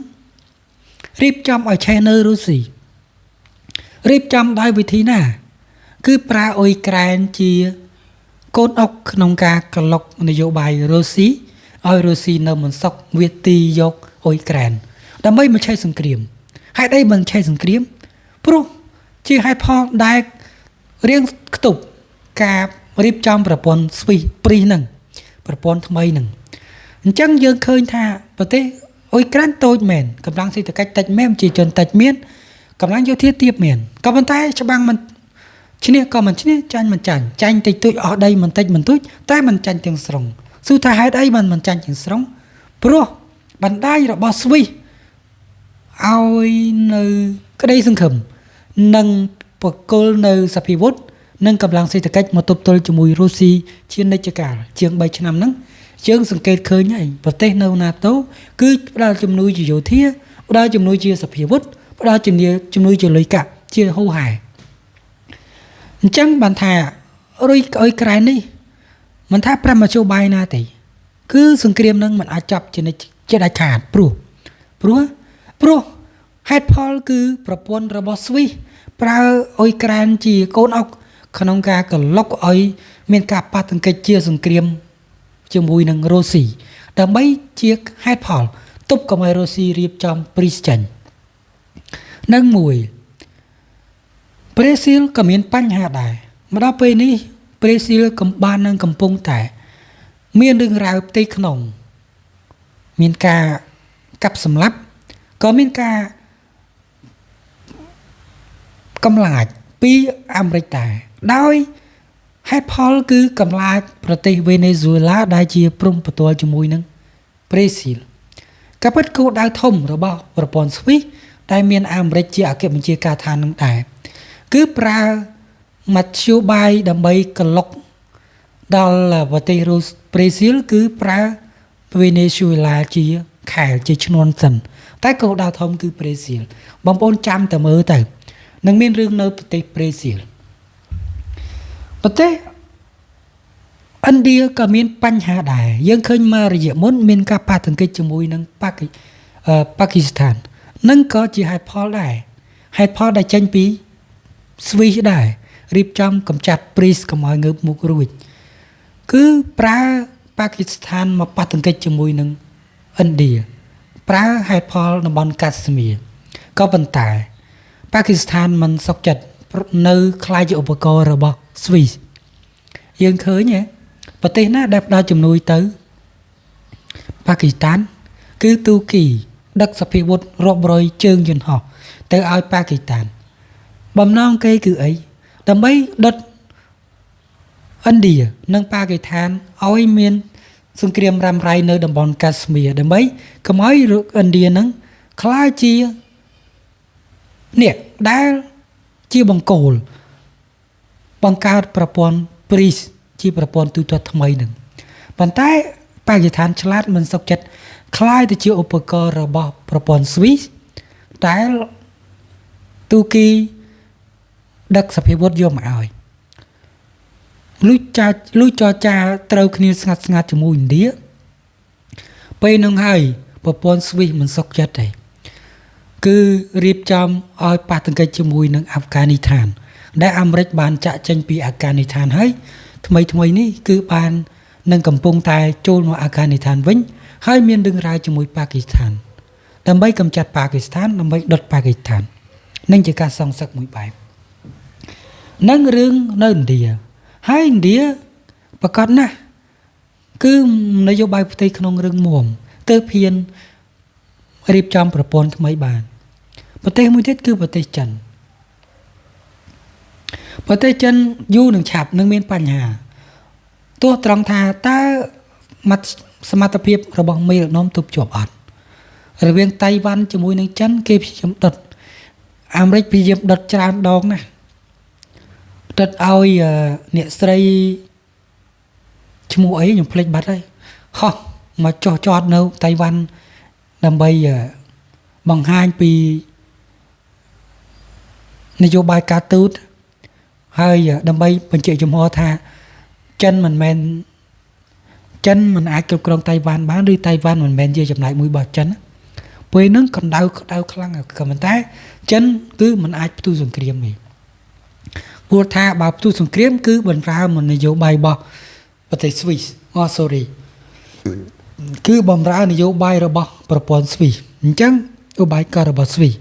រៀបចំឲ្យឆេះនៅរុស្ស៊ីរៀបចំដោយវិធីណាគឺប្រើអ៊ុយក្រែនជាកូនអុកក្នុងការក្លុកនយោបាយរុស្ស៊ីឲ្យរុស្ស៊ីនៅមិនសុខវាទីយកអ៊ុយក្រែនដើម្បីមកឆេះសង្គ្រាមហេតុអីមិនឆេះសង្គ្រាមព្រោះជាហេតុផលដែលរៀងខ្ទប់ការរៀបចំប្រព័ន្ធស្វីសព្រីសហ្នឹងប្រព័ន្ធថ្មីហ្នឹងអញ្ចឹងយើងឃើញថាប្រទេសអ៊ុយក្រែនតូចមែនកម្លាំងសេដ្ឋកិច្ចតិចមែនប្រជាជនតិចមានកម្លាំងយោធាទាបមានក៏ប៉ុន្តែច្បាំងមិនឈ្នះក៏មិនឈ្នះចាញ់មិនចាញ់ចាញ់តិចតួចអស់ដីមិនតិចមិនតួចតែមិនចាញ់ទាំងស្រុងស៊ូថាហេតុអីបានមិនចាញ់ទាំងស្រុងព្រោះបណ្ដាញរបស់ស្វីសឲ្យនៅក្តីសង្ឃឹមនិងបកគលនៅសភាវុធនិងកម្លាំងសេដ្ឋកិច្ចមកទប់ទល់ជាមួយរុស្ស៊ីជានិច្ចកាលជាង3ឆ្នាំហ្នឹងយើងសង្កេតឃើញហើយប្រទេសនៅ NATO គឺផ្ដល់ជំនួយជាយោធាផ្ដល់ជំនួយជាសភាវុធផ្ដល់ជំនួយជាលុយកាក់ជាហូហែអញ្ចឹងបានថារុយអ៊ុយក្រែននេះមិនថាប្រាំមធ្យោបាយណាទេគឺសង្គ្រាមនឹងមិនអាចចាប់ជានិច្ចជាដាច់ខាតព្រោះហេតុផលគឺប្រព័ន្ធរបស់ស្វីសប្រើអ៊ុយក្រែនជាកូនអុកក្នុងការក្លុកឲ្យមានការប៉ះទង្គិចជាសង្គ្រាមជាមួយនឹងរុស្ស៊ីដើម្បីជាហេតុផលទប់កុំឲ្យរុស្ស៊ីរៀបចំព្រីសចេញនឹងមួយ ប្រេស៊ីលក៏មានបញ្ហាដែរមកដល់ពេលនេះប្រេស៊ីលក៏បាននឹងកំពុងតែមានរឿងរ៉ាវផ្ទៃក្នុងមានការកាប់សម្លាប់ក៏មានការកំឡាចពីអាមេរិកដែរដោយហេតុផលគឺកំឡាចប្រទេសវេណេស៊ុយឡាដែលជាព្រំប្រទល់ជាមួយនឹងប្រេស៊ីលក៏ពិតគោលដៅធំរបស់ប្រព័ន្ធស្វីសដែលមានអាមេរិកជាអគ្គបញ្ជាការឋាននឹងដែរគឺប្រើមធ្យោបាយដើម្បីក្លុកដល់ប្រទេសរុស្ស៊ីប្រេស៊ីលគឺប្រើវេណេស៊ុយឡាជាខែលជាឈ្នន់សិនតែគោលដៅធំគឺប្រេស៊ីលបងប្អូនចាំតែមើលទៅនឹងមានរឿងនៅប្រទេសប្រេស៊ីលប្រទេសឥណ្ឌាក៏មានបញ្ហាដែរយើងឃើញមករយៈមុនមានការប៉ះទង្គិចជាមួយនឹងប៉ាគីស្ថាននឹងក៏ជាហេតុផលដែរហេតុផលដែលចេញពីស្វីសដែររៀបចំកម្ចាត់ព្រីសកុំឲ្យងើបមុខរួចគឺប្រើប៉ាគីស្ថានមកប៉ះទង្គិចជាមួយនឹងឥណ្ឌាប្រើហេតុផលតំបន់កាស្មៀក៏ប៉ុន្តែប៉ាគីស្ថានមិនសុខចិត្តនៅក្លាយជាឧបករណ៍របស់ស្វីសយើងឃើញហ៎ប្រទេសណាដែលផ្ដល់ជំនួយទៅប៉ាគីស្ថានគឺទូគីដឹកសភាវុធរាប់រយជើងយន្តហោះទៅឲ្យប៉ាគីស្ថានបំណងគេគឺអីដើម្បីដុតឥណ្ឌានិងប៉ាគីស្ថានឲ្យមានសង្គ្រាមរ៉ាំរ៉ៃនៅតំបន់កាស្មៀដើម្បីកុំឲ្យឥណ្ឌានឹងក្លាយជាអ្នកដែលជាបង្គោលបង្កើតប្រព័ន្ធព្រីសជាប្រព័ន្ធទូទាត់ថ្មីនឹងប៉ុន្តែប៉ាគីស្ថានឆ្លាតមិនសុខចិត្តក្លាយទៅជាឧបករណ៍របស់ប្រព័ន្ធស្វីសដែលទូគីដឹកសភាវុធយកមកឲ្យលុចចរចាត្រូវគ្នាស្ងាត់ស្ងាត់ជាមួយឥណ្ឌាពេលនឹងហើយប្រព័ន្ធស្វីសមិនសុខចិត្តទេគឺរៀបចំឲ្យប៉ះទង្គិចជាមួយនឹងអាហ្វហ្គានីស្ថានដែលអាមេរិកបានចាក់ចេញពីអាហ្វហ្គានីស្ថានហើយថ្មីថ្មីនេះគឺបាននឹងកំពុងតែចូលមកអាហ្វហ្គានីស្ថានវិញហើយមានរឿងរ៉ាវជាមួយប៉ាគីស្ថានដើម្បីកម្ចាត់ប៉ាគីស្ថានដើម្បីដុតប៉ាគីស្ថាននឹងជាការសងសឹកមួយបែបនឹងរឿងនៅឥណ្ឌាហើយឥណ្ឌាប្រកាសណាស់គឺនយោបាយផ្ទៃក្នុងរឿងមុំទើបហ៊ានរៀបចំប្រព័ន្ធថ្មីបានប្រទេសមួយទៀតគឺប្រទេសចិនប្រទេសចិនយូរនឹងឆាប់នឹងមានបញ្ហាទោះត្រង់ថាតើសមត្ថភាពរបស់មេដឹកនាំទប់ជាប់អត់រវាងតៃវ៉ាន់ជាមួយនឹងចិនគេព្យាយាមដុតអាមេរិកព្យាយាមដុតច្រើនដងណាស់ដុតឲ្យអ្នកស្រីឈ្មោះអីខ្ញុំភ្លេចបាត់ហើយហោះមកចុះចតនៅតៃវ៉ាន់ដើម្បីបង្ហាញពីនយោបាយការទូតហើយដើម្បីបញ្ជាក់ចំហថាចិនមិនមែនចិនមិនអាចគ្រប់គ្រងតៃវ៉ាន់បានឬតៃវ៉ាន់មិនមែនជាចំណែកមួយរបស់ចិនពេលហ្នឹងកម្ដៅក្ដៅខ្លាំងក៏ប៉ុន្តែចិនគឺមិនអាចផ្ទុះសង្គ្រាមទេព្រោះថាបើផ្ទុះសង្គ្រាមគឺបំរើនយោបាយរបស់ប្រទេសស្វីសអូ sorry គឺបំរើនយោបាយរបស់ប្រព័ន្ធស្វីសអញ្ចឹងឧបាយកលរបស់ស្វីស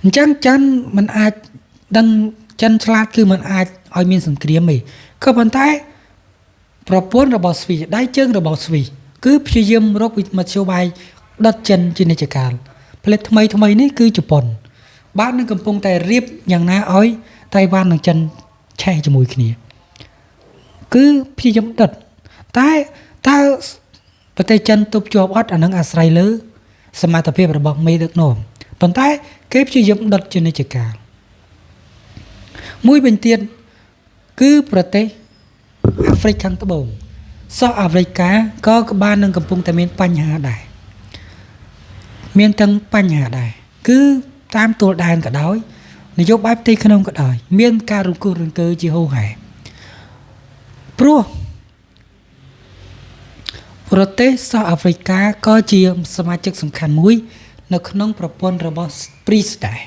អញ្ចឹងចិនមិនអាចដឹងចិនឆ្លាតគឺមិនអាចឲ្យមានសង្គ្រាមទេក៏ប៉ុន្តែប្រព័ន្ធរបស់ស្វីសដៃជើងរបស់ស្វីសគឺព្យាយាមរកវិមធ្យោបាយដុតចិនជានិច្ចកាលផ្លេតថ្មីថ្មីនេះគឺជប៉ុនបាននឹងកំពុងតែរៀបយ៉ាងណាឲ្យតៃវ៉ាន់និងចិនឆេះជាមួយគ្នាគឺព្យាយាមដុតតែតើប្រទេសចិនទប់ជាប់អត់អានឹងអាស្រ័យលើសមត្ថភាពរបស់មេដឹកនាំប៉ុន្តែគេព្យាយាមដុតជានិច្ចកាលមួយវិញទៀតគឺប្រទេសអាហ្វ្រិកខាងត្បូងសោះអាហ្វ្រិកាក៏បាននឹងកំពុងតែមានបញ្ហាដែរមានទាំងបញ្ហាដែរគឺតាមទួលដែនក៏ដោយនយោបាយផ្ទៃក្នុងក៏ដោយមានការរង្គោះរង្គើជាហូរហែព្រោះប្រទេសសោះអាហ្វ្រិកាក៏ជាសមាជិកសំខាន់មួយនៅក្នុងប្រព័ន្ធរបស់ព្រីសដែរ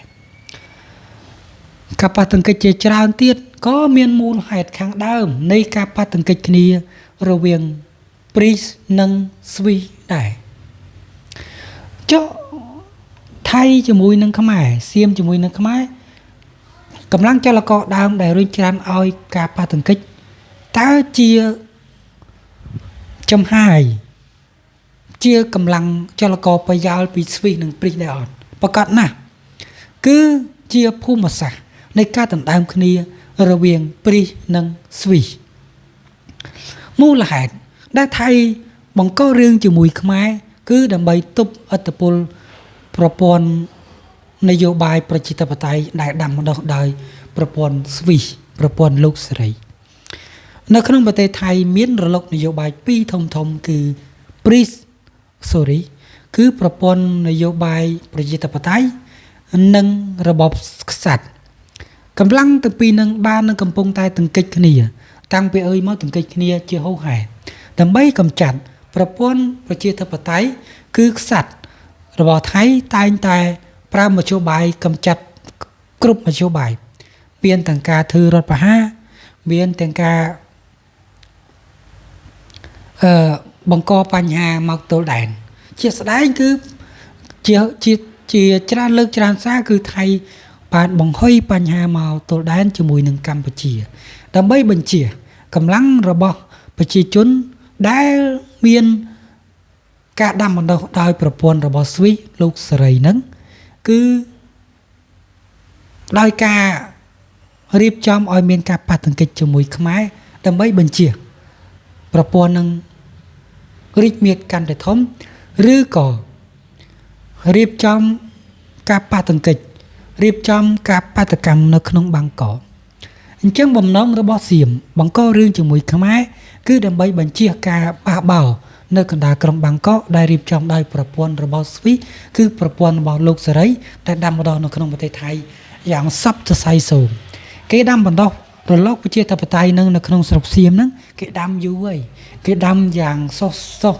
ការប៉ះទង្គិចជាច្រើនទៀតក៏មានមូលហេតុខាងដើមនៃការប៉ះទង្គិចគ្នារវាងព្រីសនិងស្វីសដែរចុះថៃជាមួយនឹងខ្មែរសៀមជាមួយនឹងខ្មែរ កម្លាំងចលករដើមដែលរុញច្រានឲ្យការប៉ះទង្គិចតើជាចំហាយជាកម្លាំងចលករប្រយោលពីស្វីសនិងព្រីសដែរអត់ប្រកាសណាស់គឺជាភូមិសាស្ត្រនៃការដណ្ដើមគ្នារវាងព្រីសនិងស្វីសមូលហេតុដែលថៃបង្ករឿងជាមួយខ្មែរគឺដើម្បីទប់ឥទ្ធិពលប្រព័ន្ធនយោបាយប្រជាធិបតេយ្យដែលដាំដុះដោយប្រព័ន្ធស្វីសប្រព័ន្ធលោកសេរីនៅក្នុងប្រទេសថៃមានរលកនយោបាយពីរធំធំគឺព្រីស sorry គឺប្រព័ន្ធនយោបាយប្រជាធិបតេយ្យនិងរបបក្សត្រកម្លាំងទាំងពីរនឹងបាននឹងកំពុងតែទង្គិចគ្នាតាំងពីអើយមកទង្គិចគ្នាជាហូរហែដើម្បីកម្ចាត់ប្រព័ន្ធប្រជាធិបតេយ្យគឺក្សត្ររបស់ថៃតែងតែប្រើមធ្យោបាយកម្ចាត់គ្រប់មធ្យោបាយមានទាំងការធ្វើរដ្ឋប្រហារមានទាំងការបង្កបញ្ហាមកទល់ដែនជាស្ដែងគឺជាជាជាច្រើនលើកច្រើនសារគឺថៃបានបង្ហុយបញ្ហាមកទល់ដែនជាមួយនឹងកម្ពុជាដើម្បីបញ្ជាកម្លាំងរបស់ប្រជាជនដែលមានការដាំបណ្ដុះដោយប្រព័ន្ធរបស់ស្វីសលោកសេរីហ្នឹងគឺដោយការរៀបចំឲ្យមានការប៉ះទង្គិចជាមួយខ្មែរដើម្បីបញ្ជាប្រព័ន្ធនឹងរីកមាឌកាន់តែធំឬក៏រៀបចំការប៉ះទង្គិចរៀបចំការបាតុកម្មនៅក្នុងបាងកកអញ្ចឹងបំណងរបស់សៀមបង្ករឿងជាមួយខ្មែរគឺដើម្បីបញ្ជាការបះបោរនៅកណ្ដាលក្រុងបាងកកដែលរៀបចំដោយប្រព័ន្ធរបស់ស្វីសគឺប្រព័ន្ធរបស់លោកសេរីដែលដាំបណ្ដុះនៅក្នុងប្រទេសថៃយ៉ាងសពសរសៃសូមគេដាំបណ្ដុះរលកប្រជាធិបតេយ្យនឹងនៅក្នុងស្រុកសៀមហ្នឹងគេដាំយូរហើយគេដាំយ៉ាងសុសសុស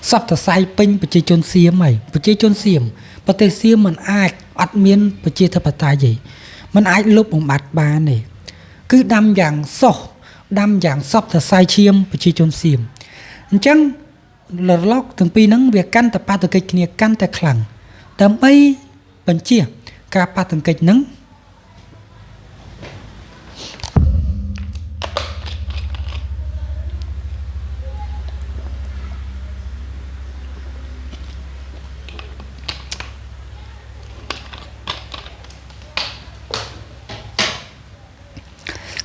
សពសរសៃពេញប្រជាជនសៀមហើយប្រជាជនសៀមប្រទេសសៀមมันអាចអត់មានប្រជាធិបតេយ្យទេมันអាចលុបបំបាត់បានទេគឺដាំយ៉ាងសុសដាំយ៉ាងសពសរសៃឈាមប្រជាជនសៀមអញ្ចឹងរលកទាំងពីរហ្នឹងវាកាន់តែបាតុកិច្ចគ្នាកាន់តែខ្លាំងដើម្បីបញ្ជាការបាតុកិច្ចហ្នឹង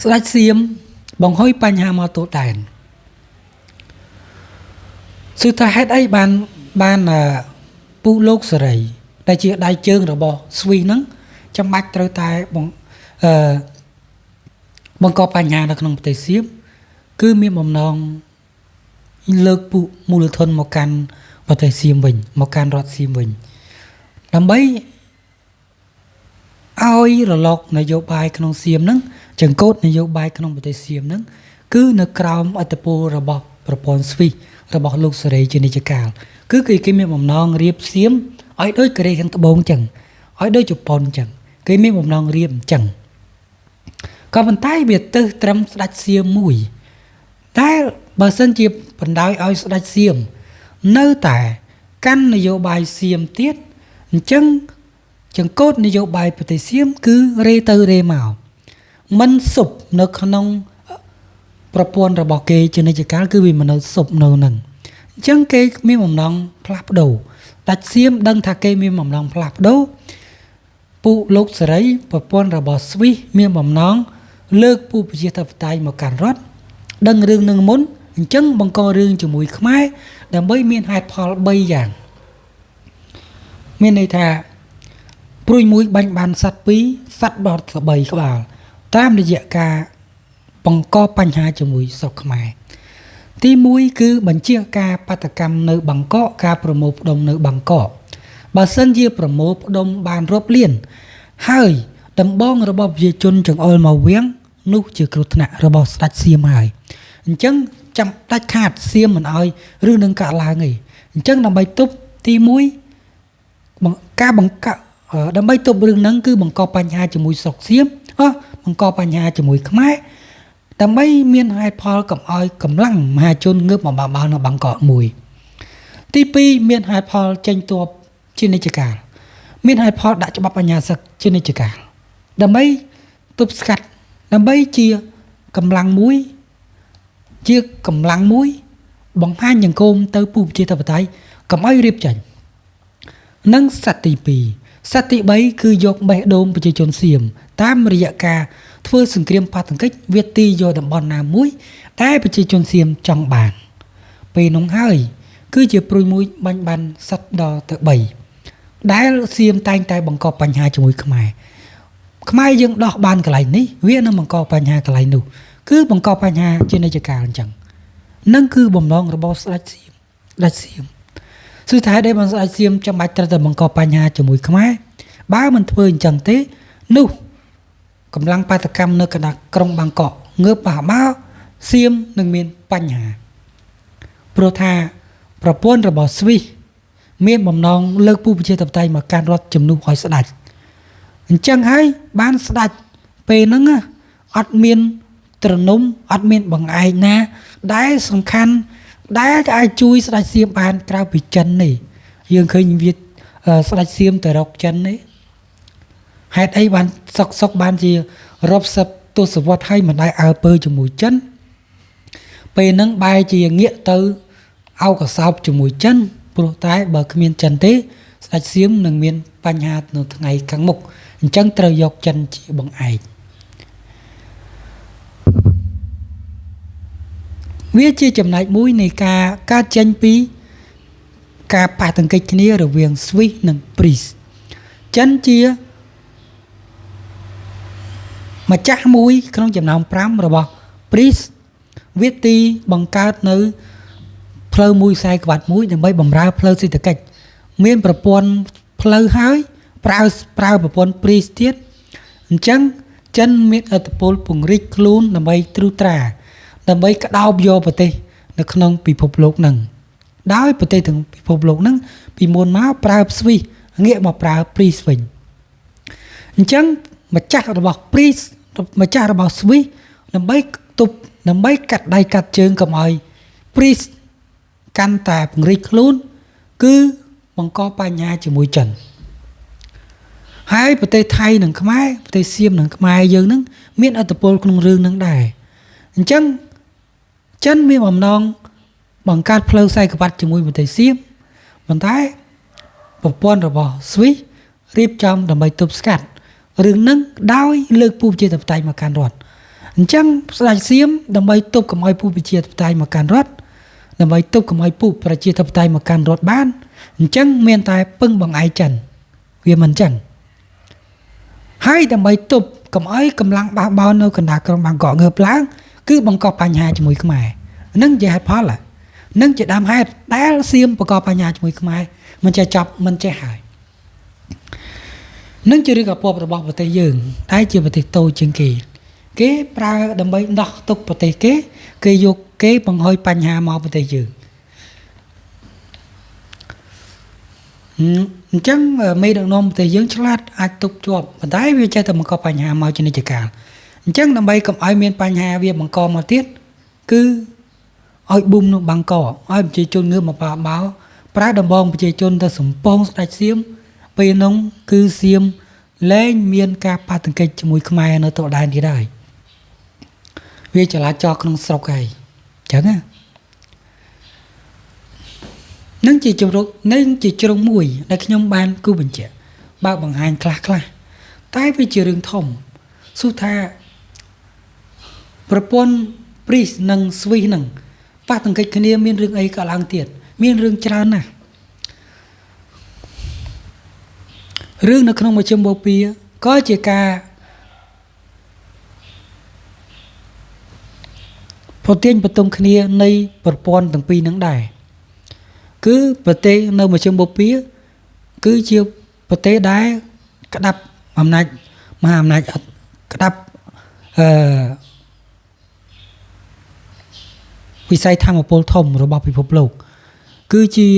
ស្ដេចសៀមបង្ហុយបញ្ហាមកទល់ដែនគឺថាហេតុអីបានពូលោកសេរីដែលជាដៃជើងរបស់ស្វីសហ្នឹងចាំបាច់ត្រូវតែបង្កបញ្ហានៅក្នុងប្រទេសសៀមគឺមានបំណងលើកពួកមូលធនមកកាន់ប្រទេសសៀមវិញមកកាន់រដ្ឋសៀមវិញដើម្បីឲ្យរលកនយោបាយក្នុងសៀមហ្នឹងចង្កូតនយោបាយក្នុងប្រទេសសៀមហ្នឹងគឺនៅក្រោមឥទ្ធិពលរបស់ប្រព័ន្ធស្វីសរបស់លោកសេរីជានិច្ចកាលគឺគេមានបំណងរៀបសៀមឲ្យដូចកូរ៉េខាងត្បូងចឹងឲ្យដូចជប៉ុនចឹងគេមានបំណងរៀបអញ្ចឹងក៏ប៉ុន្តែវាទៅត្រឹមស្ដេចសៀមមួយតែបើសិនជាបណ្ដោយឲ្យស្ដេចសៀមនៅតែកាន់នយោបាយសៀមទៀតអញ្ចឹងចង្កូតនយោបាយប្រទេសសៀមគឺរេទៅរេមកមិនសុបនៅក្នុងប្រព័ន្ធរបស់គេជានិច្ចកាលគឺវាមិននៅសុបនៅនឹងអញ្ចឹងគេមានបំណងផ្លាស់ប្ដូរដាច់សៀមដឹងថាគេមានបំណងផ្លាស់ប្ដូរពួកលោកសេរីប្រព័ន្ធរបស់ស្វីសមានបំណងលើកពួកប្រជាធិបតេយ្យមកកាន់រដ្ឋដឹងរឿងនឹងមុនអញ្ចឹងបង្ករឿងជាមួយខ្មែរដើម្បីមានហេតុផល3យ៉ាងមានន័យថាព្រួយមួយបាញ់បានសត្វ2សត្វដល់3ក្បាលតាមរយៈការបង្កបញ្ហាជាមួយស្រុកខ្មែរទី1គឺបញ្ជាការបាតុកម្មនៅបាងកកការប្រមូលផ្ដុំនៅបាងកកបើសិនជាប្រមូលផ្ដុំបានរាប់លានហើយដំបងរបស់ប្រជាជនចង្អុលមកវៀងនោះជាគ្រោះថ្នាក់របស់ស្ដេចសៀមហើយអញ្ចឹងចាំដាច់ខាតសៀមមិនអោយរឿងនឹងកាក់ឡើងទេអញ្ចឹងដើម្បីទប់ទី1ការបង្កដើម្បីទប់រឿងហ្នឹងគឺបង្កបញ្ហាជាមួយស្រុកសៀមបង្កបញ្ហាជាមួយខ្មែរដើម្បីមានហេតុផលកុំឲ្យកម្លាំងមហាជនងើបមកបោនៅបាងកកមួយទី2មានហេតុផលចេញទ័ពជានិច្ចកាលមានហេតុផលដាក់ច្បាប់អញ្ញាសឹកជានិច្ចកាល ដើម្បីទប់ស្កាត់ដើម្បីជាកម្លាំងមួយជាកម្លាំងមួយបង្ហាញសង្គមទៅពូប្រជាធិបតេយ្យកុំឲ្យរៀបចាញ់និងសត្វទី2សត្វទី3គឺយកបេះដូងប្រជាជនសៀមតាមរយៈការធ្វើសង្គ្រាមប៉ះទង្គិចវាទីយកតំបន់ណាមួយតែប្រជាជនសៀមចង់បានពេលនោះហើយគឺជាព្រួយមួយបាញ់បានសត្វដល់ទៅ3ដែលសៀមតែងតែបង្កបញ្ហាជាមួយខ្មែរខ្មែរយើងដោះបានកន្លែងនេះវានឹងបង្កបញ្ហាកន្លែងនោះគឺបង្កបញ្ហាជានិច្ចកាលអញ្ចឹងនឹងគឺបំណងរបស់ស្ដេចសៀមស្ដេចសៀមសុទ្ធតែដែលបានស្ដេចសៀមចាំបាច់ត្រូវតែបង្កបញ្ហាជាមួយខ្មែរបើមិនធ្វើអញ្ចឹងទេនោះកម្លាំងបាតកម្មនៅកណ្ដាលក្រុងបាងកកងើបបះបោសៀមនឹងមានបញ្ហាព្រោះថាប្រពន្ធរបស់ស្វីសមានបំណងលើកពូប្រជាធិបតេយ្យមកកាន់រដ្ឋជំនួសឲ្យស្ដេចអញ្ចឹងហើយបានស្ដេចពេលហ្នឹងអត់មានត្រនំអត់មានបង្អែកណាដែលសំខាន់ដែលអាចជួយស្ដេចសៀមបានក្រៅពីចិននេះយើងឃើញវាស្ដេចសៀមទៅរកចិននេះហេតុអីបានសុកសុកបានជារាប់សិបទសវត្សរ៍ហើយមិនដែលអើពើជាមួយចិនពេលហ្នឹងបែរជាងាកទៅអោកសោបជាមួយចិនព្រោះតែបើគ្មានចិនទេស្ដេចសៀមនឹងមានបញ្ហានៅថ្ងៃខាងមុខអញ្ចឹងត្រូវយកចិនជាបង្អែកវាជាចំណែកមួយនៃការកើតចេញពីការប៉ះទង្គិចគ្នារវាងស្វីសនិងព្រីសចិនជាម្ចាស់មួយក្នុងចំណោម5របស់ព្រីសវាទីបង្កើតនៅផ្លូវមួយខ្សែក្បាត់មួយដើម្បីបម្រើផ្លូវសេដ្ឋកិច្ចមានប្រព័ន្ធផ្លូវហើយប្រើប្រព័ន្ធព្រីសទៀតអញ្ចឹងចិនមានឥទ្ធិពលពង្រីកខ្លួនដើម្បីត្រួតត្រាដើម្បីក្តោបយកប្រទេសនៅក្នុងពិភពលោកហ្នឹងដោយប្រទេសទាំងពិភពលោកហ្នឹងពីមុនមកប្រើស្វីសងាកមកប្រើព្រីសវិញអញ្ចឹងម្ចាស់របស់ព្រីសម្ចាស់របស់ស្វីសដើម្បីទប់ដើម្បីកាត់ដៃកាត់ជើងកុំឲ្យព្រីសកាន់តែពង្រីកខ្លួនគឺបង្កបញ្ហាជាមួយចិនហើយប្រទេសថៃនិងខ្មែរប្រទេសសៀមនិងខ្មែរយើងនឹងមានឥទ្ធិពលក្នុងរឿងនឹងដែរអញ្ចឹងចិនមានបំណងបង្កើតផ្លូវខ្សែក្រវ៉ាត់ជាមួយប្រទេសសៀមប៉ុន្តែប្រព័ន្ធរបស់ស្វីសរៀបចំដើម្បីទប់ស្កាត់រឿងនឹងដោយលើកពូប្រជាធិបតេយ្យមកកាន់រដ្ឋអញ្ចឹងស្ដេចសៀមដើម្បីទប់កុំឲ្យពូប្រជាធិបតេយ្យមកកាន់រដ្ឋដើម្បីទប់កុំឲ្យពូប្រជាធិបតេយ្យមកកាន់រដ្ឋបានអញ្ចឹងមានតែពឹងបង្អែកចិនវាមិនអញ្ចឹងហើយដើម្បីទប់កុំឲ្យកម្លាំងបះបោរនៅកណ្ដាលក្រុងបាងកកងើបឡើងគឺបង្កបញ្ហាជាមួយខ្មែរនឹងជាហេតុផលនឹងជាដើមហេតុដែលសៀមបង្កបញ្ហាជាមួយខ្មែរមិនចេះចប់មិនចេះហើយនឹងជារឿងកពប់របស់ប្រទេសយើងតែជាប្រទេសតូចជាងគេគេប្រើដើម្បីដោះទុកប្រទេសគេគេយកគេបង្ហុយបញ្ហាមកប្រទេសយើងអញ្ចឹងមេដឹកនាំប្រទេសយើងឆ្លាតអាចទប់ជាប់ប៉ុន្តែវាចេះតែបង្កបញ្ហាមកជានិច្ចកាលអញ្ចឹងដើម្បីកុំឲ្យមានបញ្ហាវាបង្កមកទៀតគឺឲ្យប៊ុំនោះបាងកឲ្យប្រជាជនងើបមកបោប្រើដំបងប្រជាជនទៅសំពងស្ដេចសៀមពេលនោះគឺសៀមលែងមានការប៉ះទង្គិចជាមួយខ្មែរនៅតដែនទៀតហើយវាចលាចលក្នុងស្រុកហើយអញ្ចឹងណានឹងជាជំរុកនឹងជាជ្រុងមួយដែលខ្ញុំបានគូបញ្ជាក់បើបង្ហាញខ្លះខ្លះតែវាជារឿងធំស៊ូថាប្រព័ន្ធព្រីសនិងស្វីសនឹងប៉ះទង្គិចគ្នាមានរឿងអីក៏ឡើងទៀតមានរឿងច្រើនណាស់រឿងនៅក្នុងមជ្ឈិមបូព៌ាក៏ជាការប្រទាញប្រទង់គ្នានៃប្រព័ន្ធទាំងពីរនឹងដែរគឺប្រទេសនៅមជ្ឈិមបូព៌ាគឺជាប្រទេសដែលក្តាប់អំណាចមហាអំណាចក្តាប់វិស័យធម្មពលធំរបស់ពិភពលោកគឺជា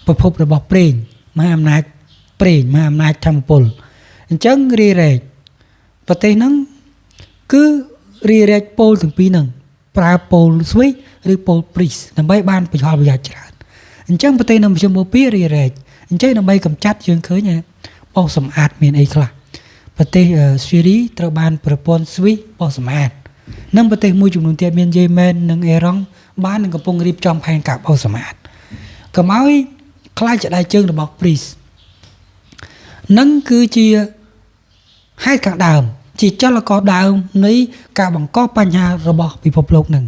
ប្រភពរបស់ប្រេងមហាអំណាចប្រេងមហាអំណាចធម្មពលអញ្ចឹងរារែកប្រទេសហ្នឹងគឺរារែកពលទាំងពីរហ្នឹងប្រើពលស្វីសឬពលព្រីសដើម្បីបានផលប្រយោជន៍ច្រើនអញ្ចឹងប្រទេសនៅមជ្ឈិមបូព៌ារារែកអញ្ចឹងដើម្បីកម្ចាត់យើងឃើញបោសសម្អាតមានអីខ្លះ ប្រទេសស៊ីរីត្រូវបានប្រព័ន្ធស្វីសបោសសម្អាតនិងប្រទេសមួយចំនួនទៀតមានយេម៉ែននិងអេរ៉ង់បាននឹងកំពុងរៀបចំផែនការបោសសម្អាតកុំឲ្យខ្លាចជាដៃជើងរបស់ព្រីសនឹងគឺជាហេតុខាងដើមជាចលករដើមនៃការបង្កបញ្ហារបស់ពិភពលោកនឹង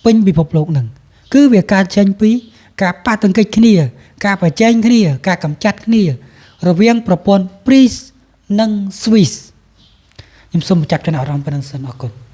ពេញពិភពលោកនឹងគឺវាកើតចេញពីការប៉ះទង្គិចគ្នា ការប្រជែងគ្នា ការកម្ចាត់គ្នា រវាងប្រព័ន្ធព្រីសនិងស្វីសខ្ញុំសូមបញ្ចប់ចំណាប់អារម្មណ៍ប៉ុណ្្នឹងសិនអរគុណ។